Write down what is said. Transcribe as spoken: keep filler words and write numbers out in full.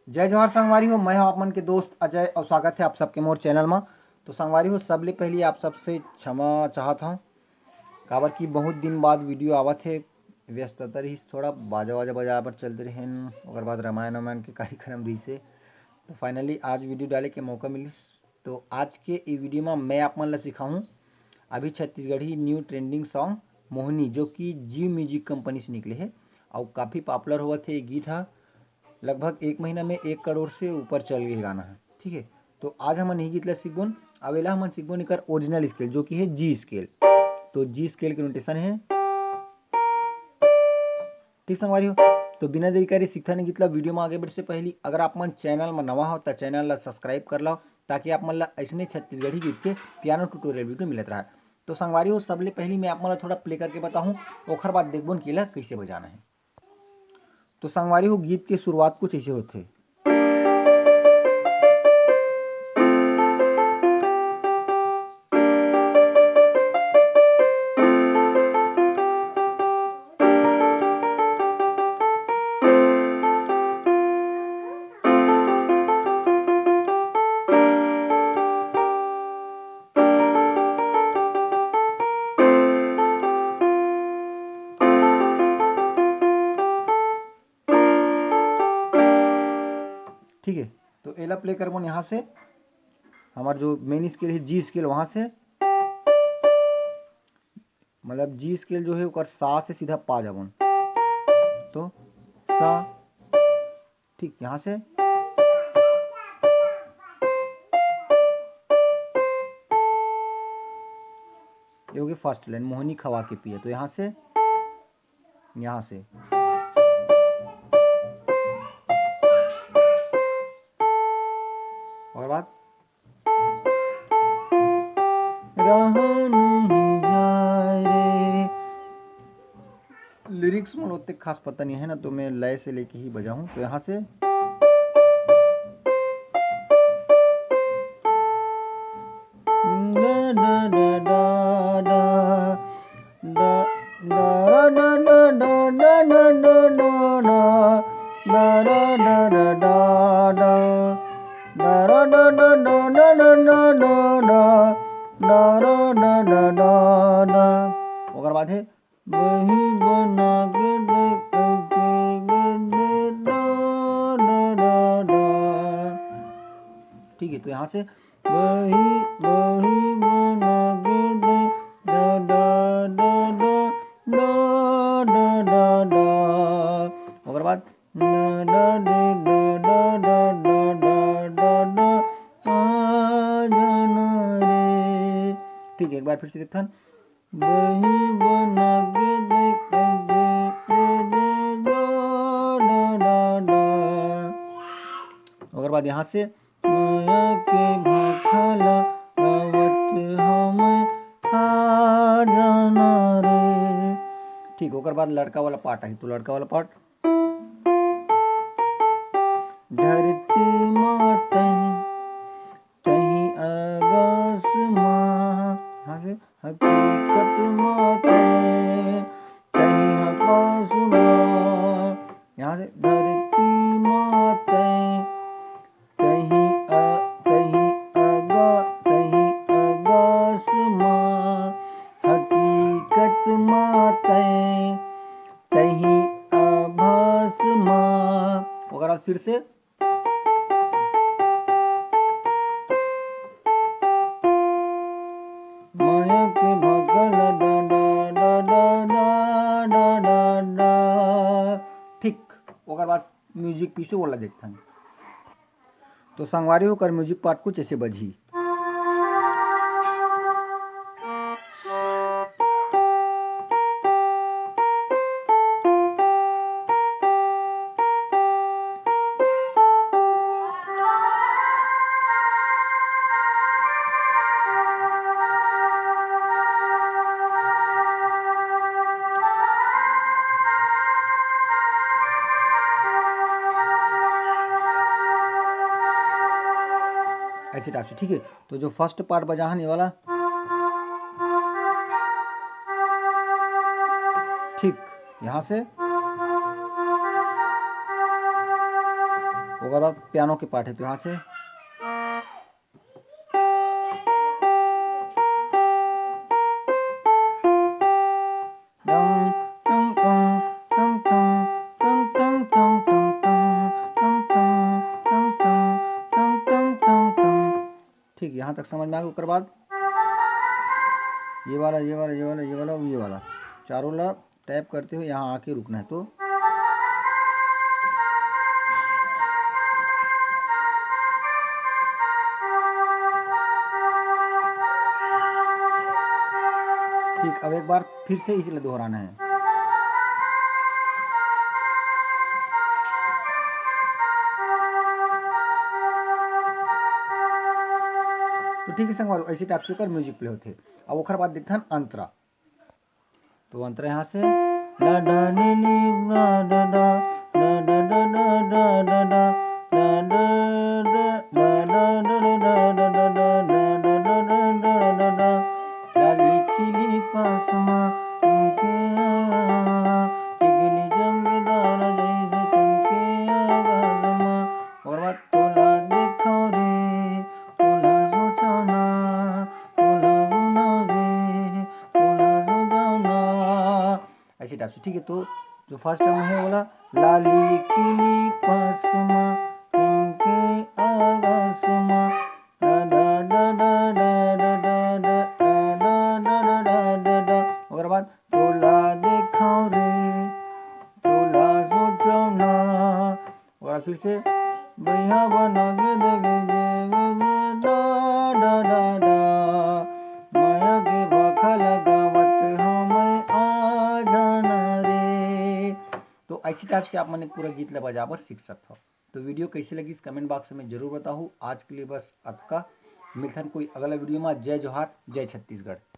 जय जोहार संगवारी हो, मैं हूं आप मन के दोस्त अजय और स्वागत है आप सबके मोर चैनल मा। तो संगवारी हो, सबले पहली आप सबसे क्षमा चाहत हूं, काबर कि बहुत दिन बाद वीडियो आवत है। व्यस्तता रहिस थोड़ा, बाजा वाजा बजाए बर चलते रहेन, ओकर बाद रामायण वामायण के कार्यक्रम रहिस हे। तो फाइनली आज वीडियो डाले के मौका मिलिस। तो आज के ई वीडियो मा मैं आप मन ला सिखाहूँ अभी छत्तीसगढ़ी न्यू ट्रेंडिंग सॉन्ग मोहनी, जो कि जियो म्यूजिक कंपनी से निकले हे और काफ़ी पॉपुलर होवत हे ये गीत हा। लगभग एक महीना में एक करोड़ से ऊपर चल गए गाना है, ठीक है। तो आज हमन यही गीत ला सीखबोन। अब एला हमन सीखबोन एकर ओरिजिनल स्केल, जो कि है जी स्केल। तो जी स्केल के नोटेशन है, ठीक संगवारी हो। तो बिना देरी करे सीखथन गीत ला। वीडियो में आगे बढ़े से पहली अगर आप मन चैनल में नवा हो तो चैनल ला सब्सक्राइब कर लो, ताकि आप मन ला ऐसने छत्तीसगढ़ी गीत के पियानो ट्यूटोरियल वीडियो मिलत रहा। तो संगवारी हो, सबले पहली मैं आप मन ला थोड़ा प्ले करके बताहूँ, ओखर बाद देखबोन कि एला कैसे बजाना है। तो संगवारी हो, गीत के शुरुआत कुछ ऐसे होथे। ठीक है, तो एला प्ले करबोन यहाँ से। हमार जो मेन स्केल है जी स्केल, वहाँ से, मतलब जी स्केल जो है ओकर सा से सीधा पा जाबोन। तो सा, ठीक यहाँ से ये हो गई फर्स्ट लाइन, मोहनी खवा के पिया। तो यहाँ से, यहाँ से, और बाद रहा नहीं जाए रे। लिरिक्स मन ओते खास पता नहीं है ना, तो मैं लय से लेके ही बजाऊँ। तो यहाँ से ओकर बाद है बही बना के देख के गद्दे दा, दा, दा, दा। ठीक है, तो यहाँ से बही, बही बना के दे दा, दा, दा, दा, दा, दा, दा, दा। ओकर बाद ना, दा, दे, दा, दा, दा, आ जाना रे। ठीक है, एक बार फिर से देखथन। बही बना के देख दे, दे, दे, दा, दा, दा, दा। ओकर बाद यहाँ से माया के भाखा ला गावत हमें आ जाना रे। ठीक, ओकर बाद लड़का वाला पार्ट आई, तो लड़का वाला पार्ट। धरती मातई, तही आकाश मा, यहाँ से हकीकत मातई, तही आकाश मा, यहाँ से धरती मातई, तही आ, तही आगा, तही आकाश मा, हकीकत मातई, तही आभास मा। ओकर बाद फिर से माया के भाखा ला डा, डा, डा। ठीक, ओकर बाद म्यूजिक पीछे वाला देखथन। तो संगवारी हो, ओकर म्यूजिक पार्ट कुछ ऐसे बजही। ऐसे टाइप से, ठीक है। तो जो फर्स्ट पार्ट बजा है ये वाला, ठीक यहाँ से, ओकर बाद पियानो के पार्ट हे, तो यहाँ से ठीक, यहाँ तक समझ में आ गया। ओकर बाद ये वाला, ये वाला, ये वाला, ये वाला, ये वाला, चारों ला टैप करते हुए यहाँ आके रुकना है। तो ठीक, अब एक बार फिर से इसे दोहराना है। तो ठीक है संगवारी, ऐसे टाइप से ओकर म्यूजिक प्ले होथे। अब ओकर बाद देखथन अंतरा। तो अंतरा यहाँ से ला डा नी नी ला डा डा, ला डा डा डा डा डा डा, ला डा डा, ला डा डा डा डा डा डा, ला डा डा डा डा डा डा, ला लिखी ली पासमा उनके आया, टिकली चमकदार जैसे चमके आकाशमा। और बात तोला देखो रे, तोला सोचो ना, तोला सुनो रे, तोला सुनो ना। ऐसे टाइप से, ठीक है। तो जो फर्स्ट टाइम है बोला, लाली किली पासमा, चमके आकाशमा, डा डा डा डा डा डा डा डा डा डा डा डा डा डा। ओकर बाद तोला देखाओ रे, तोला सोचो ना। और फिर से, भैया बना के देखे जे, जे, जे, डा, डा, डा, डा। माया के भाखा लगावत हूँ मैं, आ जाना रे। तो ऐसी टाइप से आप मन पूरा गीत ला बजा बर सीख सकत हो। तो वीडियो कैसे लगिस, कमेंट बॉक्स में जरूर बताहू। आज के लिए बस अतका। मिलथन कोई अगला वीडियो में। जय जोहार, जय छत्तीसगढ़।